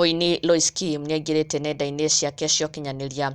Mũini Loice Kim nĩaingĩrĩte nenda-inĩ ciake cia ũkinyanĩria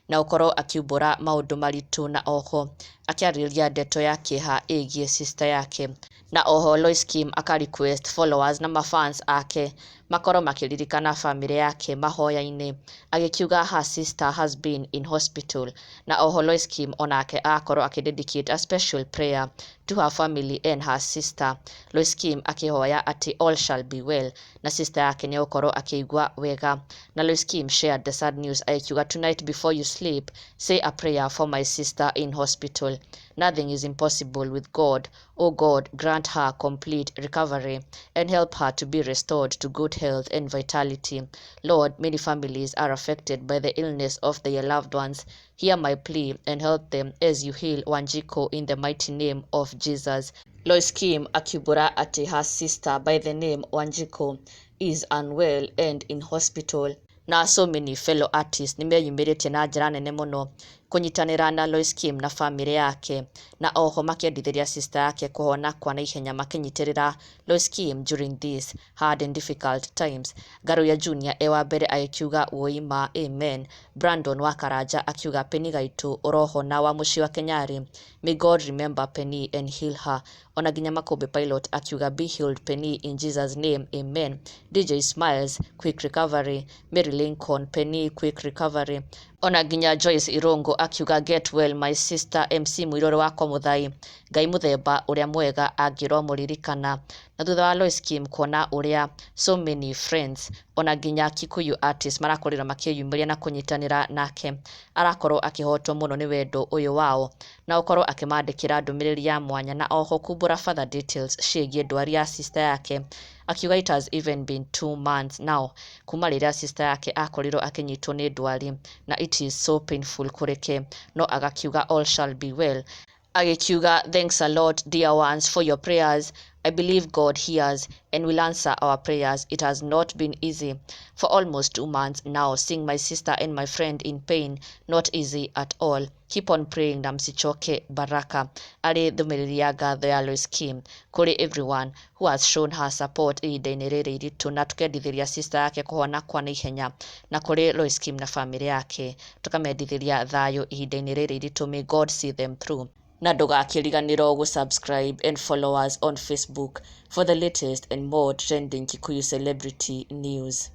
na gũkorwo akiumbũra maũndũ maritũ na oho akĩarĩrĩria ndeto ya kĩeha ĩgiĩ sister yake. Na oho Loice Kim aka request followers na mafans ake makorwo makĩririkana bamĩrĩ yake mahoya-inĩ, agĩkiuga her sister has been in hospital. Na oho Loice Kim onake agakorwo akĩ dedicate a special prayer to her family and her sister. Loice Kim akĩhoya atĩ all shall be well na sister yake nĩegũkorwo akĩigua wega. Na Loice Kim shared the sad news agĩkiuga, "Tonight, before you sleep, say a prayer for my sister in hospital. Nothing is impossible with God. Oh God, grant her complete recovery and help her to be restored to good health and vitality. Lord, many families are affected by the illness of their loved ones. Hear my plea and help them as you heal Wanjiku in the mighty name of Jesus." Loice Kim akiumbũra atĩ her sister by the name Wanjiku is unwell and in hospital. Na so many fellow artists nĩmeyumĩrĩtie na njĩra nene mũno kũnyitanĩra na Loice Kim na bamĩrĩ yake, na oho makĩendithĩria sister yake kũhona kwa naihenya, makĩnyitĩrĩra Loice Kim during these hard and difficult times. Ngaruiya Junior e wa mbere agĩkiuga, "Wũima, amen." Brandon wa Karanja akiuga, "Penny Gaitũ ũrohona wa mũciĩ wa Kenyari. May God remember Penny and heal her." Ona nginya Makũmbĩ Pilot akiuga, "Be healed, Penny, in Jesus' name, amen." DJ Smiles, "Quick recovery." Mary Lincoln, "Penny, quick recovery." Ona nginya Joyce Irungu akiuga, "Get well, my sister." MC Mũirũrĩ wa Komuthai, "Ngai mũthemba ũrĩa mwega angĩromũririkana." Na thutha wa Loice Kim kuona ũrĩa so many friends ona nginya Kikuyu artists marakorirwo makĩyumĩria na kũnyitanĩra nake, arakorwo akĩhotwo mũno nĩ wendo ũyũ wao na gũkorwo akĩmandĩkĩra ndũmĩrĩri ya mwanya, na oho kumbũra further details ciĩgiĩ ndwari ya sister yake, akiuga it has even been 2 months now kuma rĩrĩa sister yake akorirwo akĩnyitwo nĩ ndwari, na it is so painful kũrĩ no agakiuga all shall be well, agĩkiuga, "Thanks a lot, dear ones, for your prayers. I believe God hears and will answer our prayers. It has not been easy for almost 2 months now, seeing my sister and my friend in pain. Not easy at all. Keep on praying na msichoke. Baraka." Arĩ ndũmĩrĩri ya ngatho ya Loice Kim kũrĩ everyone who has shown her support ihinda-inĩ rĩrĩ iritũ, na tũkendithĩria sister yake kũhona kwa naihenya, na kũrĩ Loice Kim na bamĩrĩ yake tũkamendithĩria thayũ ihinda-inĩ rĩrĩ iritũ. May God see them through. Na ndũgakĩriganĩrwo gũ-subscribe and follow us on Facebook for the latest and more trending Kikuyu celebrity news.